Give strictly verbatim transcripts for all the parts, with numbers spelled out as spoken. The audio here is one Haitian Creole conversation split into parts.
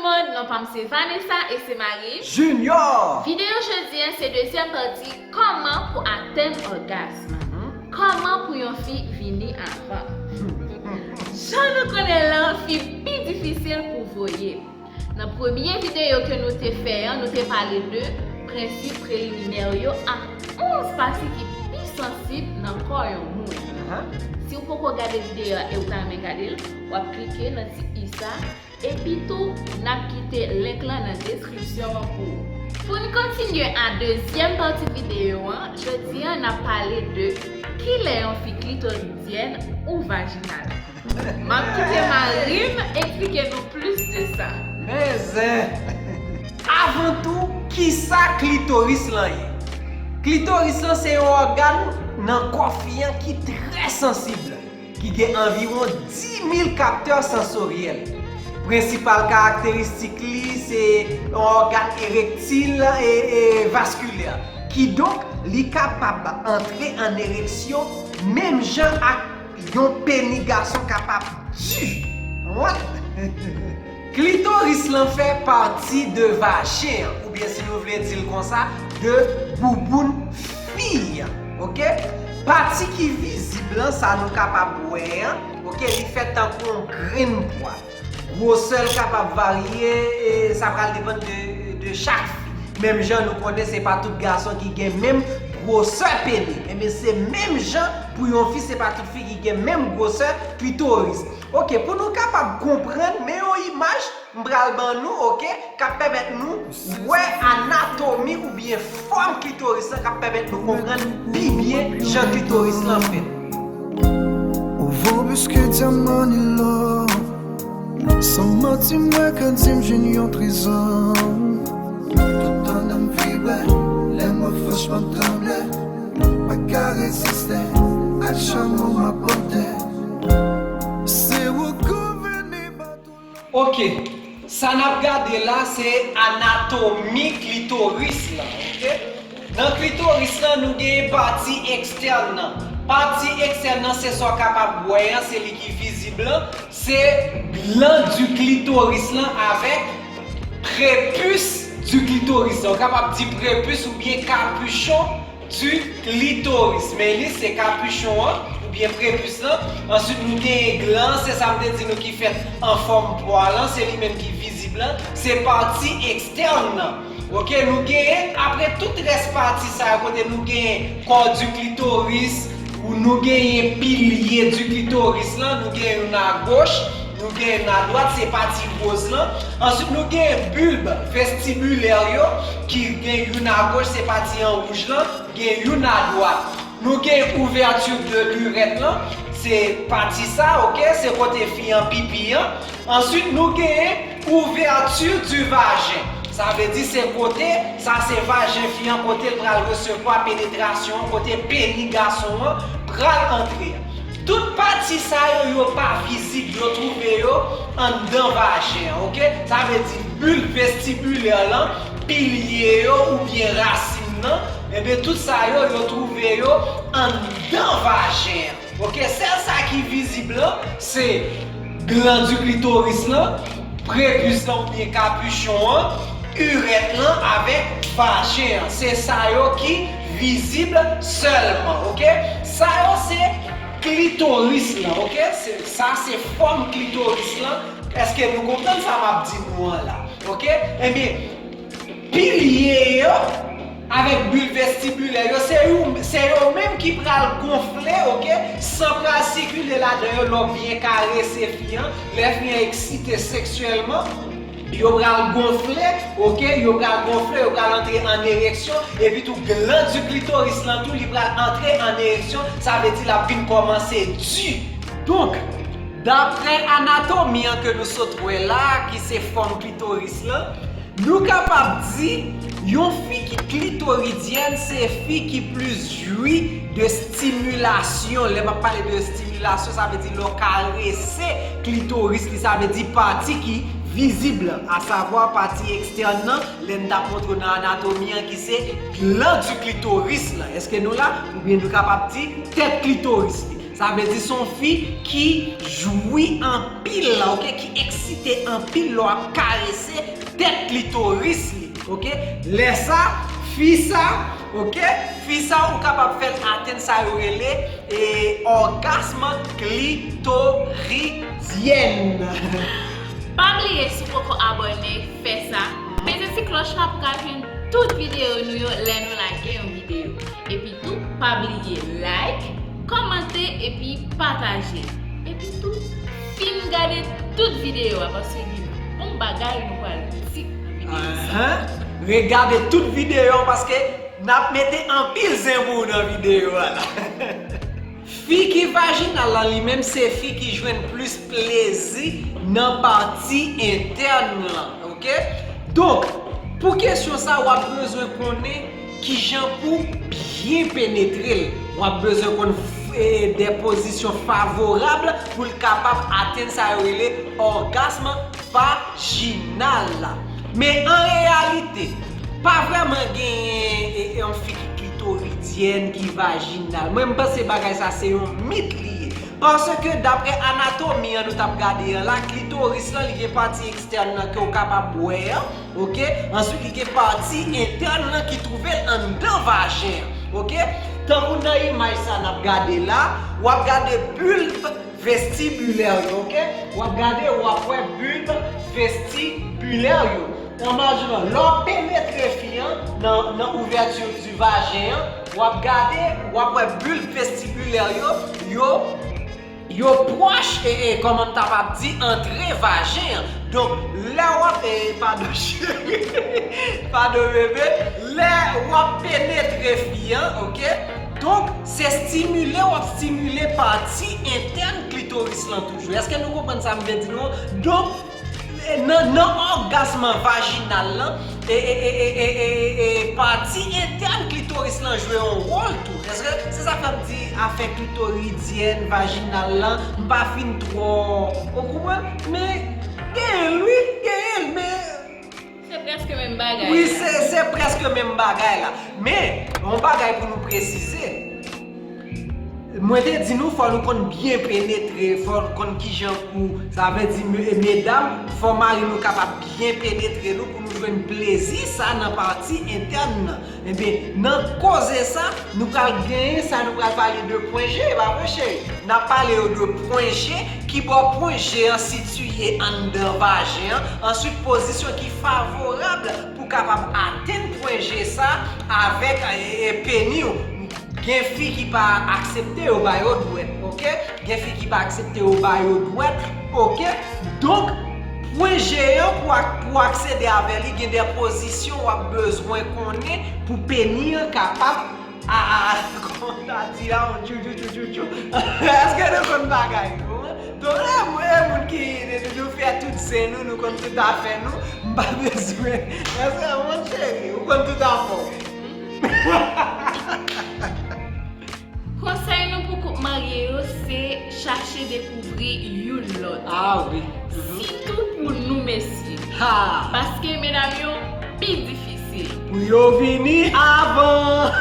Non pa m se Vanessa e se mari Junior. Videyo jodi a se dezyèm pati, kòman pou atenn ògasm. Kòman pou yon fi vini avan. Jan nou konnen lan fi pi difisil pou voye. Nan premye videyo ke nou te fè an, nou te pale de prensip preliminè yo ak onz pati ki pi sansib nan kò yon moun. Si w poko gade videyo a e w ta renmen gade l, w ap klike nan ti i sa. Epi tou, n ap kite link lan nan deskripsyon an pou ou. Pou n kontinye a dezyèm pati videyo an, jodi a n ap pale de kilè yon fi klitoridyèn ou vajinal. M ap kite mari m eksplike nou plis de sa. Men zen! Avan tou, kisa klitoris lan ye? Klitoris lan se yon ògàn nan kò fi an ki trè sansib, ki gen anviwon dis mil kaptè sansoryèl. Prensipal karakteristik li se yon ògàn erektil e, e vaskilè. Kidonk, li kapab antre an ereksyon menm jan ak yon peni gason kapab di. What? Klitoris lan fè pati de vajen an, oubyen si nou vle di l konsa, de bouboun fi an. Oke? Pati ki vizib lan, sa nou kapab wè an, oke, li fèt tankou yon grenn pwa. Gwosè l kapab varye, e sa pral depann de, de chak fi. Menm jan nou konnen se pa tout gason ki gen menm gwosè peni. Ebyen, se menm jan pou yon fi, se pa tout fi ki gen menm gwosè klitoris. Oke, pou nou kapab konprann, men yon imaj m pral ban nou, oke, k ap pèmèt nou wè anatomi oubyen fòm klitoris lan, k ap pèmèt nou konprann pi byen jan klitoris lan fèt. Ou vo plis ke dyaman ni lò. San manti, m wè ka di m jwenn yon trezò. Tout anndan m vibre, lè m wè franchman m tranble. Mwen ka reziste ak chan mwen m ap pote. Se ou k vini ba tou. Oke, sa n ap gade la se anatomi klitoris lan, oke? Nan klitoris lan, nou genyen pati ekstèn nan. Pati ekstèn nan, se sa w kapab wè an, se li ki vizib lan. Se gland du clitoris lan avèk prépuce du clitoris lan. Ou kapab di prépuce oubyen capuchon du clitoris. Men li se kapichon an oubyen prépuce lan. Answit, nou genyen gland, se sa m te di nou ki fèt an fòm pwa lan, se li menm ki vizib lan. Se pati ekstèn nan. Oke, nou genyen, apre tout rès pati sa yo, kote nou genyen cor du clitoris, ou nou genyen pilier du clitoris lan, nou genyen youn agoch, nou genyen youn adwat, se pati woz lan. Answit, nou genyen bulbe vestibulè yo, ki gen youn agoch, se pati an wouj lan, gen youn adwat. Nou gen ouverture de l'urètre lan, se pati sa, oke, se kote fi an pipi an. Answit, nou genyen ouverture du vagin. Sa vle di se kote, sa se vajen fi an, kote l pral resevwa penetrasyon an, kote peni gason an pral antre. Tout pati sa yo, yo pa vizib, yo twouve yo anndan vajen an, oke? Sa vle di bulbe vestibulè lan, pilye yo oubyen rasin nan, ebyen tout sa yo, yo twouve yo anndan vajen an. Oke, sèl sa ki vizib lan, se gland du clitoris lan, prépuce lan oubyen kapichon an, urètre lan avèk vajen an. Se sa yo ki vizib sèlman, oke? Sa yo se klitoris lan, oke? Se, sa se fòm klitoris lan. Èske nou konprann sa m ap di nou an la? Oke? Ebyen, pilye yo avèk bulbe vestibulè yo, se yo, se yo menm ki pral gonfle, oke? San pral sikile ladan yo lè w byen karese fi an, lè fi an eksite seksyèlman, yo pral gonfle, oke? Yo pral gonfle, yo pral antre an ereksyon, epi tou gland du clitoris lan tou, li pral antre an ereksyon, sa vle di l ap vin kòmanse di. Donk, daprè anatomi an ke nou sot wè la, ki se fòm klitoris lan, nou kapab di, yon fi ki klitoridyèn, se fi ki plis jwi de stimilasyon. Lè m ap pale de stimilasyon, sa vle di lè w karese klitoris li, sa vle di pati ki vizib lan, asavwa pati ekstèn nan, lè n t ap montre w nan anatomi an, ki se gland du clitoris lan. Èske nou la? Oubyen nou kapab di tèt klitoris li. Sa vle di se yon fi ki jwi anpil, oke, ki eksite anpil lè w ap karese tèt klitoris li, oke. Lè sa, fi sa, oke, fi sa ou kapab fè l atenn sa yo rele e, ògasm klitoridyen. Pa bliye, si w poko abòne, fè sa. Peze ti klòch la pou w ka jwenn tout videyo nou yo lè nou lage yon videyo. Epi tou, pa bliye like, kòmante epi pataje. Epi tou, fin gade tout videyo a paske gen bon bagay nou pral di nan videyo sa. Ahan. Regade tout videyo an paske n ap mete anpil zen pou ou nan videyo a la. Fi ki vajinal la, li menm, se fi ki jwenn plis plezi nan pati entèn lan, oke? Donk, pou kesyon sa, w ap bezwen konnen kijan pou byen penetre l. W ap bezwen konn f- e, de pozisyon favorab pou l kapab atenn sa yo rele ògasm vajinal la. Men an reyalite, pa vrèman genyen e, e, yon fi ki klitoridyen, ki vajinal. Mwen, m panse bagay sa se yon mit li ye. Paske daprè anatomi an nou t ap gade an la, klitoris lan, li gen pati ekstèn nan ke w kapab wè an, oke? Answit, li gen pati entèn lan ki twouve l anndan vajen an, oke? Tankou nan imaj sa n ap gade la, w ap gade bulbe vestibilè yo, oke? W ap gade, w ap wè bulbe vestibilè yo. Imajine, lè w ap penetre fi an nan, nan ouvèti di vajen an, w ap gade, w ap wè bulbe vestibilè yo, yo, yo pwòch, e, e, kòman m ta kab di, antre vajen an. Donk, lè w ap, e, padon cheri, padon bebe, lè w ap penetre fi an, oke? Donk, se stimile, w ap stimile pati entèn klitoris lan toujou. Èske nou konprann sa m vle di nou an? Donk, nan, nan ògasm vajinal lan, e, e, e, e, e, e, e, pati entèn klitoris lan jwe yon wòl tou. Èske se sa k fè m di afè klitoridyen, vajinal lan, m pa fin twò, ou konprann? Men, genyen l, wi, genyen l, men Se prèske menm bagay wi, la. Se, se prèske menm bagay la. Men, yon bagay pou nou presize. Mwen te di nou, fò nou konn byen penetre, fò nou konn kijan pou, sa vle di, me- medam, fò mari nou kapab byen penetre nou pou nou jwenn plezi sa nan pati entèn nan. Ebyen, nan koze sa, nou pral genyen sa, nou pral pale de pwen G, pa vre, cheri? N ap pale yo de pwen G, kibò pwen G an sitiye anndan vajen an, answit pozisyon ki favorab pou kapab atenn pwen G sa avèk, e, e, peni w. Gen fi ki pa aksepte yo ba yo dwèt, oke? Gen fi ki pa aksepte yo ba yo dwèt, oke? Donk, pwen G an pou ak- pou aksede avè li, gen de pozisyon w ap bezwen konnen pou peni an kapab, a, a, a, kòman ta di a, on tchou, tchou, tchou, tchou, tchou. Èske nou konn bagay yo? Donk, e, e moun ki te toujou fè tout zen nou, nou konn tout afè nou, m pa bezwen. Èske, mon cheri, ou konn tout afè w? Konsèy nou pou koup marye yo, se chache dekouvri youn lòt. Ah wi. Mhm. Sitou pou nou mesye. Ha! Paske medam yo pi difisil. Pou yo vini avan.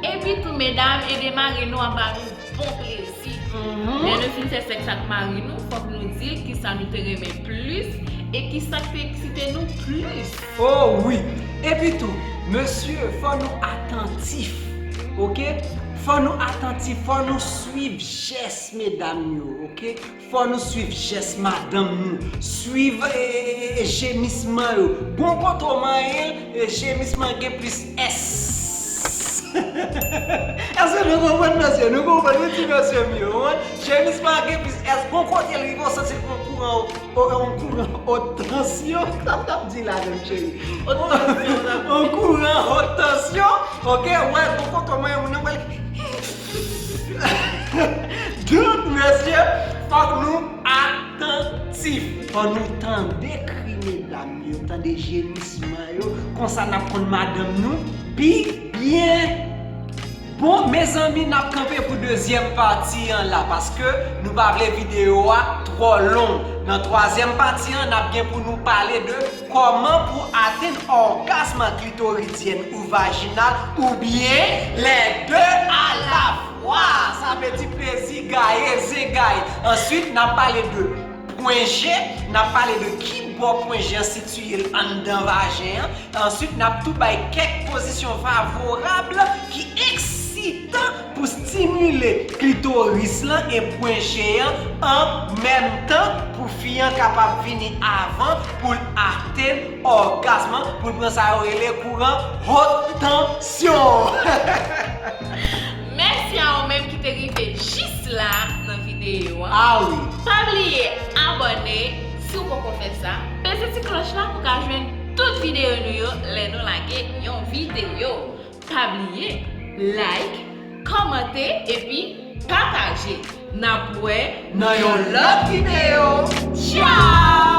Epi tou, medam, ede mari nou an ba nou bon plezi. Mhm. Lè nou fin fè sèks ak mari nou, fòk nou di l kisa nou te renmen plis e kisa k te eksite nou plis. Oh wi. Epi tou, mesye, fò nou atantif. Oke? Fò nou atantif, fò nou swiv jès medam yo, oke? Fò nou swiv jès madanm nou. Swiv, e, e, e, e, jemisman yo. Gon kote w manyen l, e, jemisman gen plis S. Èske nou konprann, mesye? Nou konprann, nou ti mesye m yo, wi. Jemisman gen plis S. Gon kote l rive, w santi l gon kouran, o, on kouran ot tansyon. Sa m t ap di la menm, cheri? Ot tansyon, ot tansyon. On kouran ot tansyon. Oke, wè, gon kote w manyen moun nan, wè l. Donk, mesye, fòk nou atantif. Fò nou tande kri medam yo, tande jemisman yo. Konsa n ap konn madanm nou pi byen. Bon, mezanmi, n ap kanpe pou dezyèm pati an la, paske nou pa vle videyo a twò long. Nan twazyèm pati an, n ap gen pou nou pale de kòman pou atenn ògasm klitoridyen ou vajinal, oubyen les deux à la fois. Wa, sa vle di plezi gaye, zen gaye. Answit, n ap pale de pwen G, n ap pale de ki bò pwen G an sitiye l anndan vajen an. Answit, n ap tou bay kèk pozisyon favorab ki eksitan pou stimile klitoris lan e pwen G an an menm tan pou fi an kapab vini avan pou l atenn ògasm an, pou l pran sa yo rele kouran wot tansyon. Mèsi a ou menm ki te rive jis la nan videyo an. Ah wi. Pa bliye abòne si w poko fè sa. Peze ti klòch la pou w ka jwenn tout videyo nou yo lè nou lage yon videyo. Pa bliye like, kòmante epi pataje. N ap wè Nan yon lòt videyo. Tchao!